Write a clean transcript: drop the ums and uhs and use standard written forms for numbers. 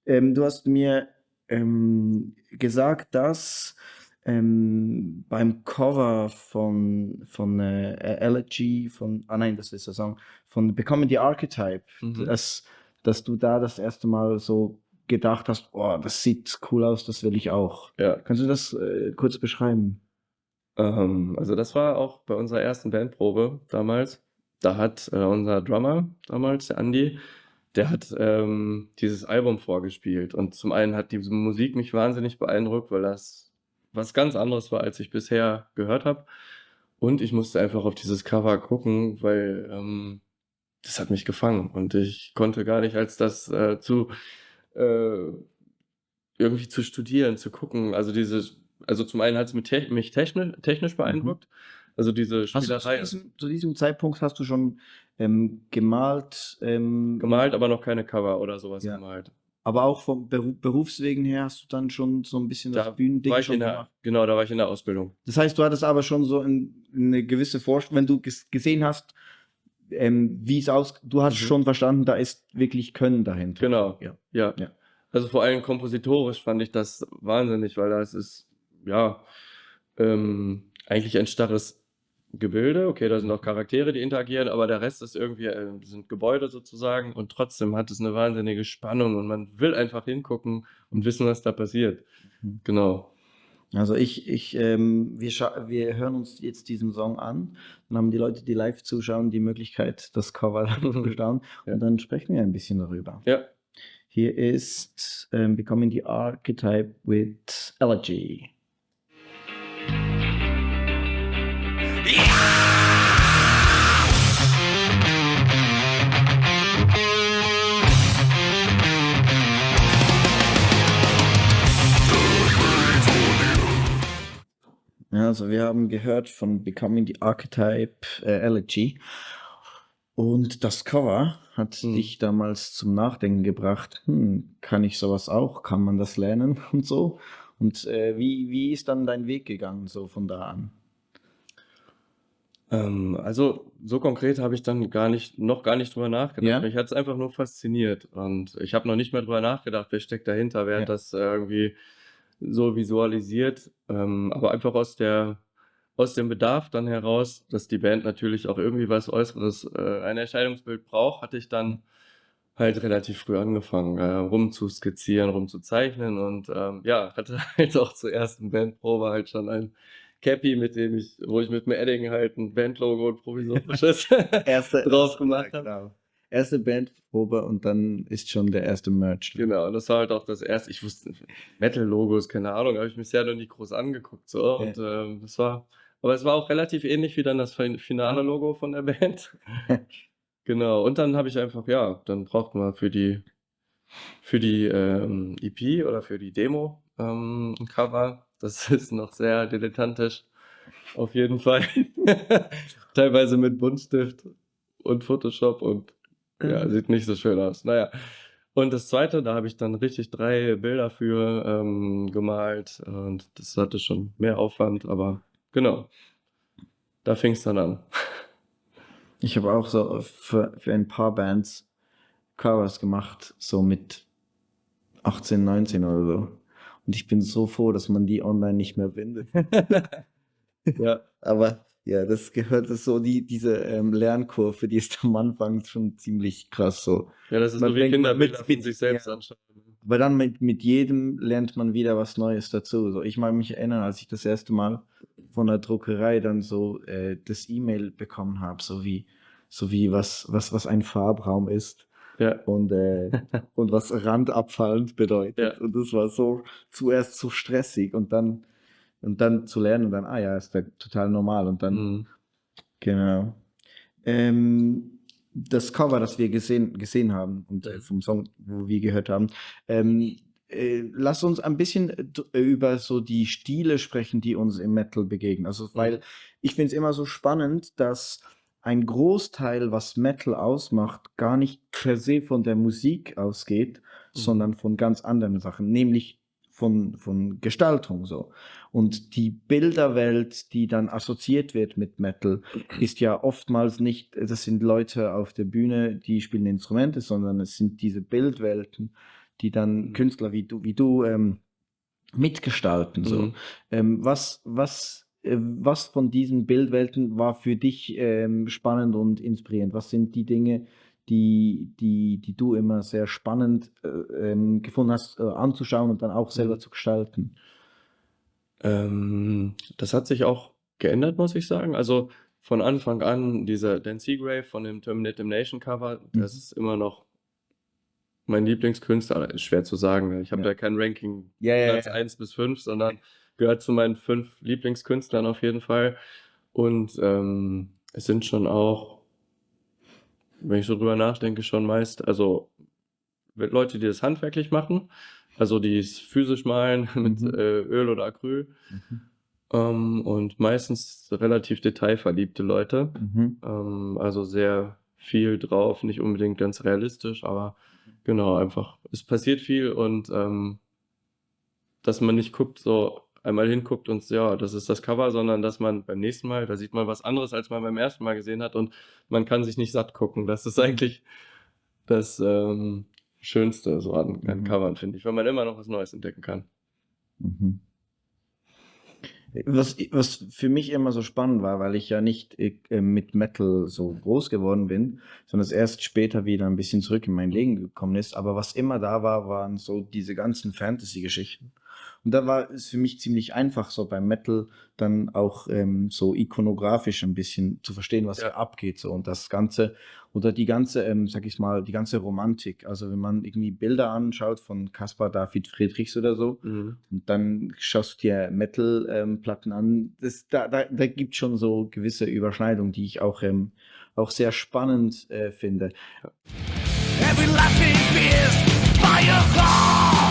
Du hast mir gesagt, dass beim Cover von Elegy, nein, das ist der Song, von Becoming the Archetype, Mhm. dass, dass du da das erste Mal so gedacht hast, oh, das sieht cool aus, das will ich auch. Ja, Kannst du das kurz beschreiben? also das war auch bei unserer ersten Bandprobe damals. Da hat unser Drummer damals, der Andi, der hat dieses Album vorgespielt. Und zum einen hat diese Musik mich wahnsinnig beeindruckt, weil das was ganz anderes war, als ich bisher gehört habe. Und ich musste einfach auf dieses Cover gucken, weil das hat mich gefangen. Und ich konnte gar nicht als das äh, irgendwie zu studieren, zu gucken. Also zum einen hat es mich technisch Mhm. beeindruckt. Also diese Hast du Spielerei zu diesem Zeitpunkt hast du schon gemalt, gemalt, aber noch keine Cover oder sowas ja. gemalt. Aber auch vom Berufswegen her hast du dann schon so ein bisschen das Da war Bühnending ich in schon der, gemacht. genau, da war ich in der Ausbildung. Das heißt, du hattest aber schon so eine gewisse Vorstellung, wenn du gesehen hast, wie es aus, du hast Mhm. schon verstanden, da ist wirklich Können dahinter. So, Genau, ja. ja. Ja. Also vor allem kompositorisch fand ich das wahnsinnig, weil das ist, ja, eigentlich ein starres Gebilde. Okay, da sind auch Charaktere, die interagieren, aber der Rest ist irgendwie, sind Gebäude sozusagen und trotzdem hat es eine wahnsinnige Spannung und man will einfach hingucken und wissen, was da passiert. Mhm. Genau. Also wir hören uns jetzt diesen Song an. Dann haben die Leute, die live zuschauen, die Möglichkeit, das Cover zu bestaunen. Ja. Und dann sprechen wir ein bisschen darüber. Ja. Hier ist Becoming the Archetype with Elegy. Ja, also wir haben gehört von Becoming the Archetype Elegy. Und das Cover hat Mhm. dich damals zum Nachdenken gebracht. Kann ich sowas auch? Kann man das lernen und so? Und wie ist dann dein Weg gegangen, so von da an? Also so konkret habe ich dann noch gar nicht drüber nachgedacht. Ja? Mich hat es einfach nur fasziniert und ich habe noch nicht mehr drüber nachgedacht, wer steckt dahinter, wer hat Ja. das irgendwie so visualisiert. Aber einfach aus dem Bedarf dann heraus, dass die Band natürlich auch irgendwie was Äußeres, ein Erscheinungsbild braucht, hatte ich dann halt relativ früh angefangen, rumzuskizzieren, rumzuzeichnen und ja, hatte halt auch zur ersten Bandprobe halt schon ein Cappy, wo ich mit dem Edding halt ein Bandlogo und provisorisches drauf gemacht habe. Genau. Erste Bandprobe und dann ist schon der erste Merch da. Genau, und das war halt auch das erste. Ich wusste, Metal-Logos, keine Ahnung, habe ich mich ja noch nie groß angeguckt. So. Ja. Und aber es war auch relativ ähnlich wie dann das finale Logo von der Band. Genau, und dann habe ich einfach, ja, dann braucht man für die EP oder für die Demo ein Cover. Das ist noch sehr dilettantisch, auf jeden Fall. Teilweise mit Buntstift und Photoshop und ja, sieht nicht so schön aus. Naja. Und das zweite, da habe ich dann richtig 3 Bilder für gemalt und das hatte schon mehr Aufwand, aber genau, da fing es dann an. Ich habe auch so für ein paar Bands Covers gemacht, so mit 18, 19 oder so. Und ich bin so froh, dass man die online nicht mehr findet. Ja, Aber ja, das gehört das so, diese Lernkurve, die ist am Anfang schon ziemlich krass so. ja, das ist so Man wie fängt Kinderbilder von sich ja, selbst anschauen. aber dann mit jedem lernt man wieder was Neues dazu. So, ich mag mich erinnern, als ich das erste Mal von der Druckerei dann so das E-Mail bekommen habe, so wie was ein Farbraum ist Ja, und, und was randabfallend bedeutet. ja. Und das war so zuerst so stressig und dann zu lernen und dann, ah ja, ist ja total normal. Und dann, Mhm. genau. Das Cover, das wir gesehen haben und vom Song, wo wir gehört haben, lass uns ein bisschen über so die Stile sprechen, die uns im Metal begegnen. Also, weil Mhm. ich finde es immer so spannend, dass ein Großteil, was Metal ausmacht, gar nicht per se von der Musik ausgeht, Mhm. sondern von ganz anderen Sachen, nämlich von Gestaltung so. Und die Bilderwelt, die dann assoziiert wird mit Metal, ist ja oftmals nicht, das sind Leute auf der Bühne, die spielen Instrumente, sondern es sind diese Bildwelten, die dann Künstler wie du mitgestalten. So. Mhm. Was von diesen Bildwelten war für dich spannend und inspirierend? Was sind die Dinge, die du immer sehr spannend gefunden hast, anzuschauen und dann auch selber Mhm. zu gestalten? Das hat sich auch geändert, muss ich sagen. Also von Anfang an, dieser Dan Seagrave von dem Terminated Damnation Cover, das ist immer noch mein Lieblingskünstler. Ist schwer zu sagen. Ich habe Ja. ja kein Ranking Ja, ja, Platz ja. 1 bis 5, sondern gehört zu meinen 5 Lieblingskünstlern auf jeden Fall. Und es sind schon auch, wenn ich so drüber nachdenke, schon meist, also Leute, die das handwerklich machen, also die es physisch malen mit Mhm. Öl oder Acryl. Mhm. Und meistens relativ detailverliebte Leute. Mhm. Also sehr viel drauf, nicht unbedingt ganz realistisch, aber genau, einfach, es passiert viel und dass man nicht guckt, so einmal hinguckt und ja, das ist das Cover, sondern dass man beim nächsten Mal, da sieht man was anderes, als man beim ersten Mal gesehen hat und man kann sich nicht satt gucken. Das ist eigentlich das Schönste so an Mhm. Covern, finde ich, weil man immer noch was Neues entdecken kann. Mhm. Was für mich immer so spannend war, weil ich ja nicht mit Metal so groß geworden bin, sondern es erst später wieder ein bisschen zurück in mein Leben gekommen ist. Aber was immer da war, waren so diese ganzen Fantasy-Geschichten. Und da war es für mich ziemlich einfach, so beim Metal dann auch so ikonografisch ein bisschen zu verstehen, was Ja. da abgeht. So. Und das Ganze, oder die ganze, sag ich mal, die ganze Romantik. Also wenn man irgendwie Bilder anschaut von Caspar David Friedrichs oder so, Mhm. und dann schaust du dir Metal-Platten an. Da gibt es schon so gewisse Überschneidungen, die ich auch sehr spannend finde. Every laughing fist by a call.